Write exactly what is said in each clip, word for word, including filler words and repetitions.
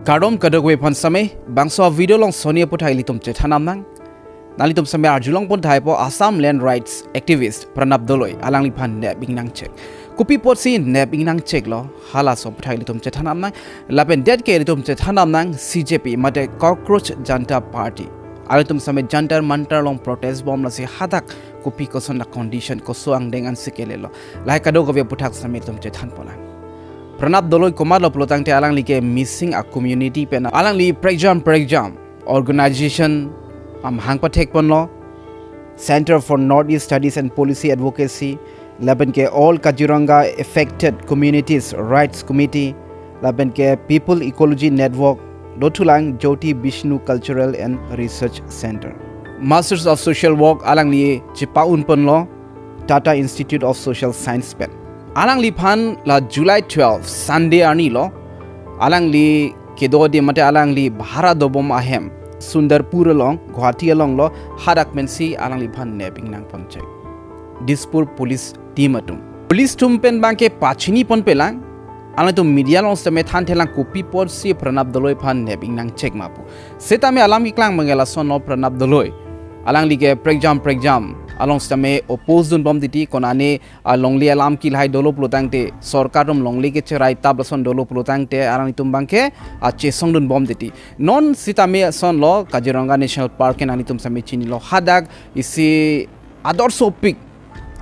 Kardom kadokave aphan sitame, bangso video along soni aphuthak ilitum chethan damnang. Nanglitum sitame arjulongpon tahai po Assam land rights activist Pranab Doloi alangliphan nep ingnangchek. Kopi apotsi nep ingnangcheklo, halaso aphuthak ilitum chethan damnang. Lapen det ke ilitum chethan damnang C J P mate Cockroach Janta Party. Alanglitum sitame Jantar Mantar along protest bom lasi hadak kopi koson a condition koson angdeng ansi kelelo. Lahai kadokave aphuthak sitame ilitum chethanpon nang. Pranab Doloi komatlo pulotangte alangli ke missing a community pen alangli prekjam prekjam organization amahang pathekponlo, Center for Northeast Studies and Policy Advocacy, lapen ke All Kaziranga Affected Communities Rights Committee, lapen ke People Ecology Network, dothulang Jyoti Bishnu Cultural and Research Center. Masters of Social Work alangli chepa-unponlo Tata Institute of Social Science pen. Alangliphan la July twelve, Sunday arnilo, alangli kedo adim mate alangli bhara dobom ahem Sundarpur along, Guwahati alonglo, hadak pensi alangliphan nep ingnangponchek. Dispur police team atum. Police atum pen abangke pachiniponpelang, alanglitum media along sitame thanthelang kopi apotsi Pranab Doloi aphan nep ingnangchek ma pu. Sitame alam keklang abangke lasonlo Pranab Doloi. Alangli ke prekjam prekjam along sitame oppose dunbom titi konane alongle alam ke lahai dolo pulotangte, sorkar atum longle kecherai tap lason dolo pulotangte, alanglitum abangke achesong dunbom titi. Non sitame asonlo Kaziranga National Park ke nanglitum sitame chinilo, hadak isi adorsopik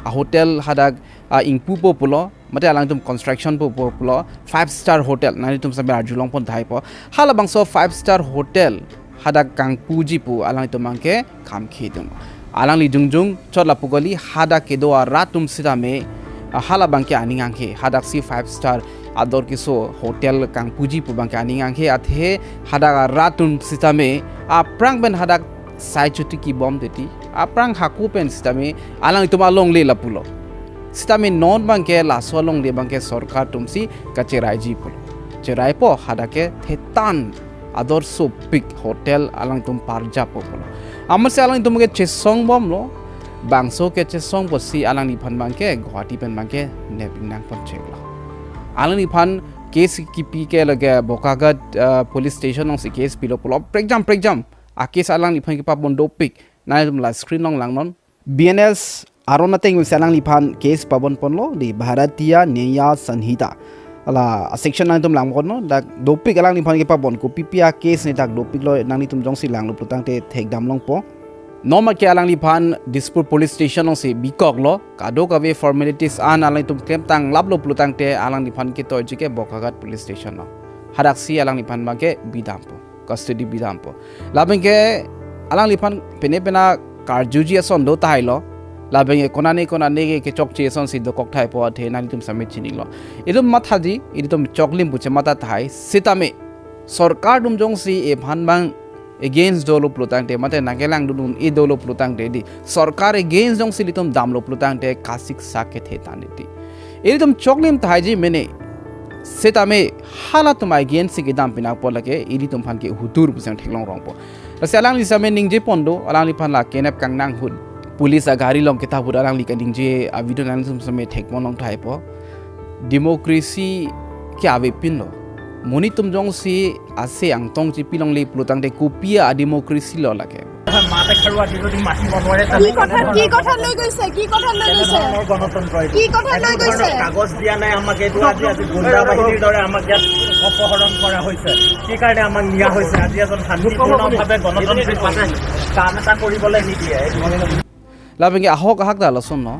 a hotel hadak a ingpupo pulo, mate alangtum construction pupo pulo, five star hotel nanglitum sitame arjulongpon tahai po. Halabangso five star hotel hadak kangpuji pu alangtum abangke khamkhidun. Alangli jongjong chot lapu kali, hadak kedo arat atum sitame, ah, hala abangke aning angkhe, hadaksi five star ador keso hotel kangpuji pu abangke aning angkhe, athe hadak arat atum sitame aphrang pen hadak sai chuti kibom titi, aphrang hako pen sitame alangtum alongle lapulo. Sitame non abangke laso alongle abangke sorkar atumsi kacheraiji pulo. Cheraipo, hadak ke thetan adorsopik hotel alangtum parjapo pulo. Amatsi alangtum ke chesongbomlo, bangso ke chesong apotsi alangliphan abangke Guwahati pen abangke nep ingnangponcheklo. Alangliphan case kipi ke lake Bokaghat, ah, police station alongsi case pilo pulo, prekjam prekjam a case alangliphan kepabon dopik. Nanglitum la screen along langnon. B N S aron ateng si alangliphan case pabonponlo, di Bharatiya Nyaya Sanhita. Hala a section nanglitum langponlo, dak dopik alangliphan kepabon, kopipi a case ne dak dopiklo, nanglitum jongsi langlo pulotangte thekdam longpo. Non abangke alangliphan Dispur police station alongsi bikoklo, kadokave formalities an alangtum klemtang laplo pulotangte alangliphan ketoiji ke Bokaghat police station along. Hadaksi alangliphan abangke bidampo, custody bidampo. Labangke alangliphan pene pena karjuji ason do tahailo. Labangke konane konane ke kechokche asonsi dokok tahaipo, athe nanglitum sitame chinilo. Ilitum mathaji, ilitum choklim pu chematha tahai, sitame sorkar atum jongsi ephan abang against dolo pulotangte, mate nangkelangdun un-e dolo pulotangte, di sorkar against jongsi ilitum damlo pulotangte kasik sak kethe tangdet ti. Ilitum choklim tahaiji mene, sitame halatum against si kedam pinak apot lake ilitum aphan ke hutur pusi theklong rongpo. Lasi alangli sitame ningjepon do, alangliphan la kenep kangnang ahut, police agari along ketha ahut alangli kaningje a video nanglitum sitame thekpon long tahaipo. Democracy ke avepinlo. Monit atum jongsi ase angtong chipi longle pulotangte kopi a democracy lo lake. মাতে খাৰুৱা যদি মাতিব নোৱাৰে, কি কথা, কি কথা লৈ গৈছে? কি কথা লৈ গৈছে? কেনেধৰণৰ গণতন্ত্ৰ এইটো? কি কথা লৈ একো ধৰণৰ গৈছে? কাগজ দিয়া নাই আমাক। এইটো আজি, আজি গুণ্ডা বাহিনীৰ দৰে আমাক ইয়াত অপহৰণ কৰা হৈছে। কি কাৰণে আমাক নিয়া হৈছে? আজি এজন শান্তিপূৰ্ণভাৱে গণতান্ত্ৰিক কাম এটা কৰিবলৈ নিদিয়ে। Labangke ahok ahak ta lasonlo.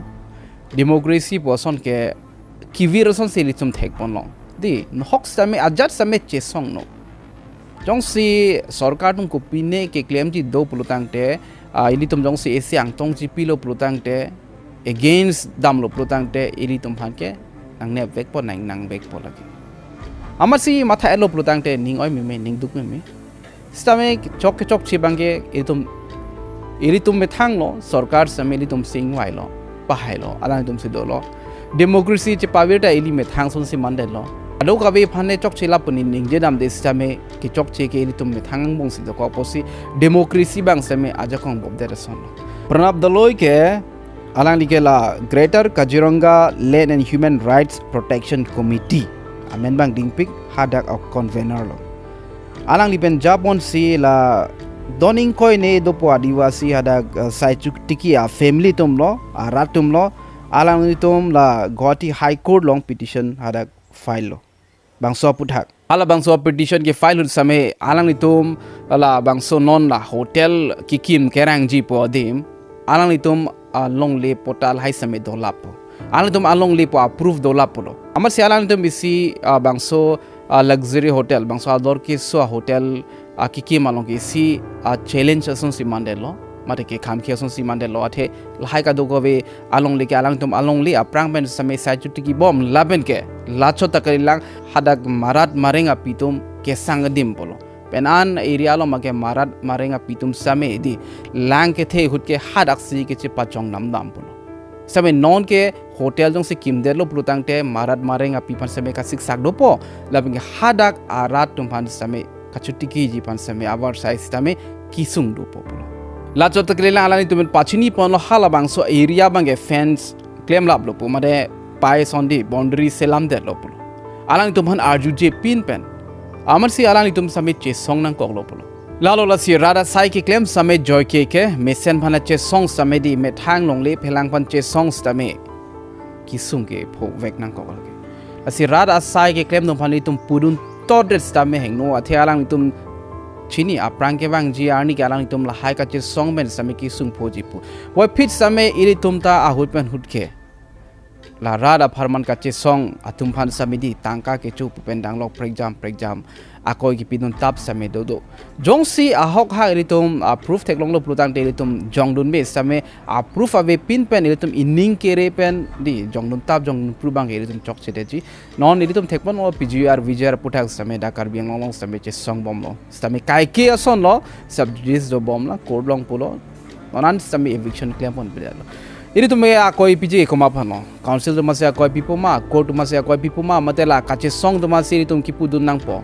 Democracy pu ason ke kevir asonsi ilitum thekponlong. Di, nahok sitame, ajat sitame chesongno. Jongsi sorkar atum kopine keklemji do pulotangte, ah, ilitum jongsi ase angtong chipilo pulotangte, against damlo pulotangte, ilitum aphan ke nangnepvekpo, nang, nangvekpo lake. Amatsi matha-etlo pulotangte, ning oi meme, ning duk meme. Sitame chok kechokche abangke ilitum, ilitum methanglo, sorkar sitame ilitum singvailo, pahailo, alangtumsi dolo. Democracy chepavir ta ili methang asonsi mandetlo. Kadokave aphan ne chokche lapu ne ningjedamde sitame kechokche ke ilitum methang angbongsi dokok apotsi democracy abang sitame ajakong bobdet asonlo. Pranab Doloi ke alangli ke la Greater Kaziranga Land and Human Rights Protection Committee amen abang dingpik, hadak a convener lo. Alangli pen japonsi la don ingkoi ne dopo Adivasi hadak, eh, sai chotiki a family atumlo, arat atumlo, alanglitum la Guwahati High Court along petition hadak file lo. Bangso aputhak. Halabangso petition ke file ahut sitame alanglitum labangso non la hotel kekim kerangji pu adim alanglitum alongle portal hai sitame dolap pu. Alanglitum alongle pu approve dolap pulo. Amatsi alanglitum isi, ah, bangso, ah, luxury hotel, bangso ador keso hotel, ah, kekim along ke isi, ah, challenge asonsi mandetlo, mate kekham ke asonsi mandetlo, athe lahai kadokave alongle ke alangtum alongle aphrang pen sitame sai chotiki bom lapen ke lachot ta kalilang hadak marat mareng api atum kesang adim pulo. Pen an area along make marat mareng api atum sitame di lang kethe ahut ke hadaksi kechepachong namdam pulo. Sitame non ke hotel jongsi kimdetlo pulotangte marat mareng api aphan sitame kasiksak dopo. Lapen ke hadak arat atum aphan sitame kachotikiji aphan sitame avarsai sitame kesung dopo pulo. Lachot ta kalilang alanglitum pachini ponlo halabangso area abang ke fence klemlaplo pu mate pai sondi boundary selamdetlo pulo. Alanglitum aphan arjuje pin pen amatsi alanglitum sitame chesong nangkoklo pulo. Lalo lasi rat asai keklem sitame joike ke mesen aphan chesong sitame di methang longle phelang aphan chesong sitame kesung kephovek nangkok lake. Lasi rat asai keklem atum aphan itum pudun totdet sitame hingno athe alanglitum chini aphrang kevangji arni ke alanglitum lahai kachesong pen sitame kesung phoji pu. Puvoiphit sitame ilitum ta ahut pen ahut ke la rat apharman kachesong atum aphan sitame di tangka kecho pu pen danglok prekjam prekjam akoi kepidun tap sitame dodo. Jongsi ahok ha ilitum, ah, proof theklonglo pulotangte ilitum jongdunbe sitame, ah, proof avepin pen ilitum ining kere pen di jongdun tap jongdun proof abang ke ilitum chokchedetji. Non ilitum thekponlo P G R, V G R aputhak sitame dak Karbi Anglong along sitame chesong bomlo. Sitame kaike asonlo, subjudice dobom la, court along pulo. Non an sitame eviction klem ponpedetlo. Ilitum ke akoi piji komat aphanlo. Council atum asi akoi pipo ma, court atum asi akoi pipo ma, mate la kachesong atum asi ilitum kepudun nangpo.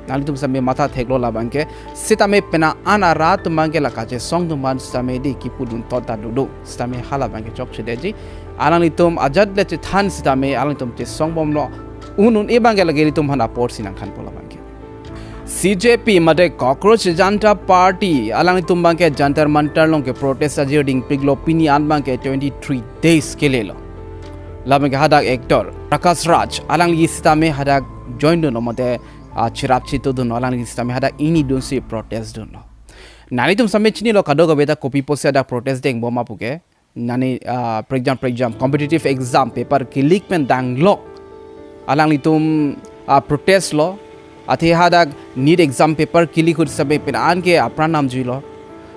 Nanglitum sitame matha theklo labang ke. Sitame penang an arat atum abang ke la kachesong atum aphan sitame di kepudun tot ta dodo. Sitame halabang ke chokchedetji. Alanglitum ajat le chethan sitame alanglitum chesong bomlo. Un un-e abang ke lake ilitum aphan apor si nangthanpo labang ke. C J P mate Cockroach Janta Party alanglitum abang ke Jantar Mantar along ke protest ajir dingpiklo, pini an abang ke twenty-three days kelelo. Labang ke hadak actor Prakash Raj alangli sitame hadak join dunlo mate, ah, cherap chetodunlo, alangli sitame hadak ingni dunsi protest dunlo. Nanglitum sitame chinilo kadokave ta kopi pusi hadak protest deng bom ma puke. Nani, ah, prekjam prekjam competitive exam paper ke-leak pen danglok alanglitum, ah, protest lo. Athe hadak NEET exam paper ke-leak ahut sitame penang an ke apran namjuilo.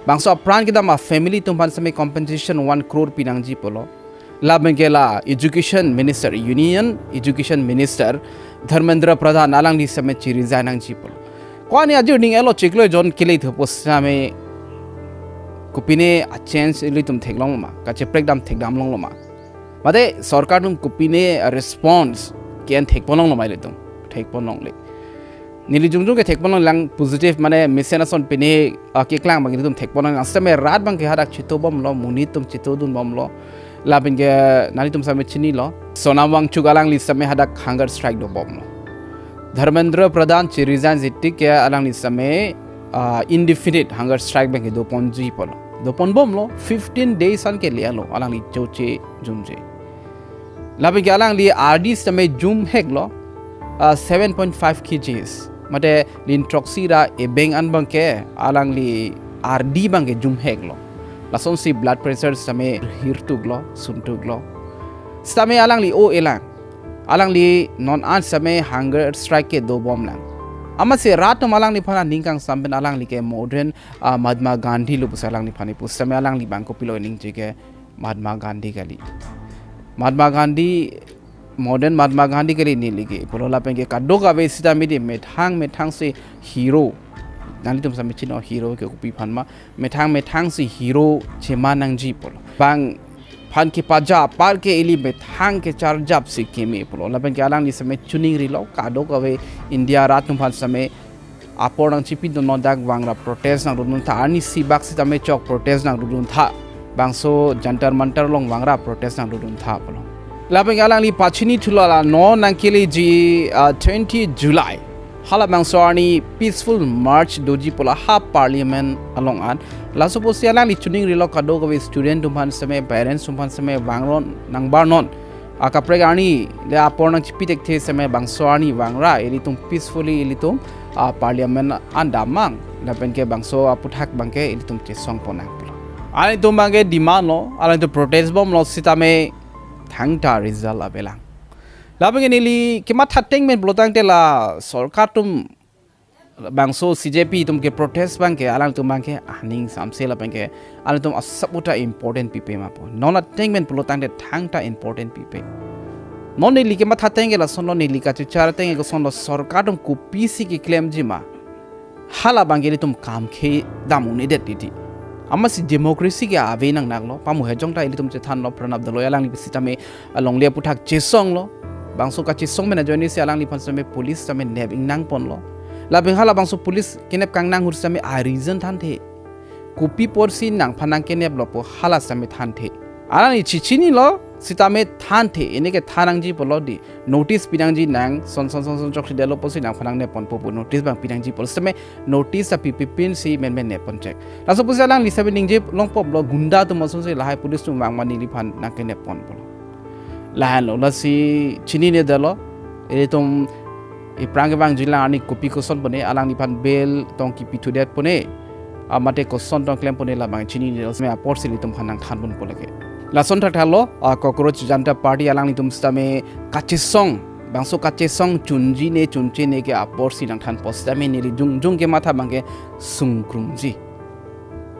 Bangso apran kedam a family atum aphan sitame compensation one crore pinangji pulo. Labang ke la Education Minister, Union Education Minister Dharmendra Pradhan alangli sitame che-resign nangji pulo. Ko-an ajir ning elo chiklo jon kele thupo sitame kopine a-change ilitum theklonglo ma, kacheprekdam thekdam longlo ma. Mate sorkar atum kopine a-response ke-en thekponlonglo ma ilitum, thekponlongle. Neli jongjong ke thekponlonglang positive mane mesen ason pine, ah, keklang abang ilitum thekponlonglang sitame rat abang ke hadak chetobomlo, monit atum chetodunbomlo. Labang ke nanglitum sitame chinilo. Sonam Wangchuk alangli sitame hadak hunger strike dobomlo. Dharmendra Pradhan che-resign jitik ke alangli sitame, ah, indefinite hunger strike abang ke doponji pulo. Doponbomlo, fifteen days an ke le-alo alangli choche jumje. Labang ke alangli ardi sitame jumheklo, ah, seven point five K Gs. Mate lin throksi ra ebeng an abang ke alangli ardi abang ke jumheklo. Lasonsi blood pressure sitame hirtuklo, suntuklo. Sitame alangli o-elang. Alangli non an sitame hunger strike ke dobomlang. Amatsi rat atum alangliphan aning kangsam pen alangli ke modern, ah, Mahatma Gandhi lo pusi alangliphan ipu sitame alangli abang kopilo ningje ke Mahatma Gandhi kali. Mahatma Gandhi, modern Mahatma Gandhi kali neli ke. Pulo labang ke kadokave sitame di methang methangsi hero. Nanglitum sitame chino hero ke kopi aphan ma. Methang methangsi hero cheman nangji pulo. Bang aphan kepaja apar ke ili methang kecharjap si keme pulo. Labang ke alangli sitame chuning rilo kadokave India rat atum aphan sitame apor nangchipidun non dak vangra protest nangdodun tha. Arnisi bak sitame chok protest nangdodun tha. Bangso Jantar Mantar along vangra protest nangdodun tha pulo. Labang ke alangli pachini thulo la non nangkeleji, ah, twenty July. Halabangso arni peaceful march doji pu la ha parliament along an. Laso pusi alangli choningri lo kadokave student atum aphan seme, parents atum aphan seme, vangnon, nangbarnon. Akaprek arni le apor nangchipi thekthe seme bangso arni vangra, ilitum peacefully ilitum, ah, parliament an damnang. Lapen ke bangso aputhak abangke ilitum chesong ponnang pulo. Alangtum abangke demand lo, alangtum protest bomlo sitame thangta result avelang. Lapen ke neli kematha ateng pen pulotangte la sorkar atum bangso C J P atum ke protest abangke alangtum abangke aning samse lapen ke alangtum asap uta important pipe ma pu. Non ateng pen pulotangte thangta important pipe. Non neli kematha ateng ke lason lo, neli kachechar ateng ke lason lo, sorkar atum kopisi keklemji ma, hala abangke ilitum kam kedam un-edet titi. Amatsi democracy ke ave nangnaklo, pamu hejong ta ilitum chethanlo, Pranab Doloi alangli sitame alongle aputhak chesonglo. Bangso kachesong pen ajoine si alangliphan sitame police sitame nep ingnang ponlo. Lapen halabangso police kenep kangnang ahut sitame a reason thanthe. Kopi apotsi nangphan nangkeneplo pu hala sitame thanthe. Alangli chichinilo sitame thanthe, ini ke thannangji pulo di. Notice pinangji, nang son son son son chokche detlo pusi nangphan nangnep ponpo pu notice abang pinangji pulo sitame notice ta pipi pinsi menmen nep pon chek. Laso pusi alangli sitame ningje longpoplo, gunda atum asonsi lahai police atum vang ma neliphan nangkenep pon pulo. Lahenlo, lasi chininedetlo. Ilitum iphrang kevangji lang arni kopi koson pone, alangliphan bail tong kipi thudet pone, ah, mate koson tong klem pone labang chininedetlo, sitame aporsi ilitum aphan nangthan ponpo lake. Lason thakthaklo, ah, Cockroach Janta Party alanglitum sitame kachesong, bangso kachesong chunji ne chunche ne ke aporsi nangthanpo sitame neli jongjong kematha abangke sungkrungji.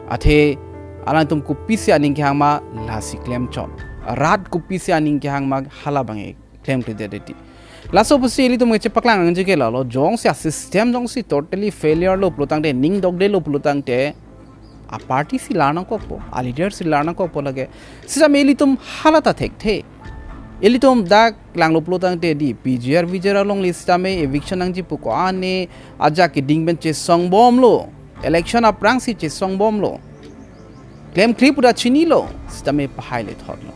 Athe alangtum kopisi aning kehang ma lasi klemchot. Rat kopisi aning kehang ma hala abangke klemkledet titi. Laso pusi ilitum kechepaklang nangji ke lalo, jongsi a system jongsi totally failure lo pulotangte, ning dokdetlo pulotangte, a party si lar nangkokpo, a leader si lar nangkokpo lake. Sitame ilitum hala ta thekthe. Ilitum dak langlo pulotangte di P G R V G R alongle sitame eviction nangji pu ko-an ne ajak keding pen chesong bomlo. Election aphrangsi chesong bomlo. Klemkle pu ta chinilo, sitame pahai lethotlo.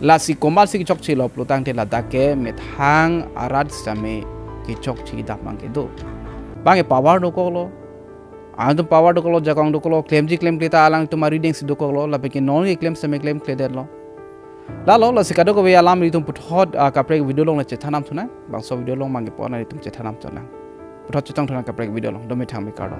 Lasi komatsi kechokchelo pulotangte ladak ke methang arat sitame kechokche dam abangke do. Abangke power dokoklo. Alangtum power dokoklo, jakong dokoklo, klemji klemkle ta alangtum arideng si dokoklo, lapen ke non keklem sitame klemkledetlo. Lalo, lasi kadokave alam ilitum puthot, ah, kaprek video along le chethan nangthu nang, bangso video along abangke pon ilitum chethan nangthu nang. Puthot chetong thu nang kaprek video along, dome thangme kardom.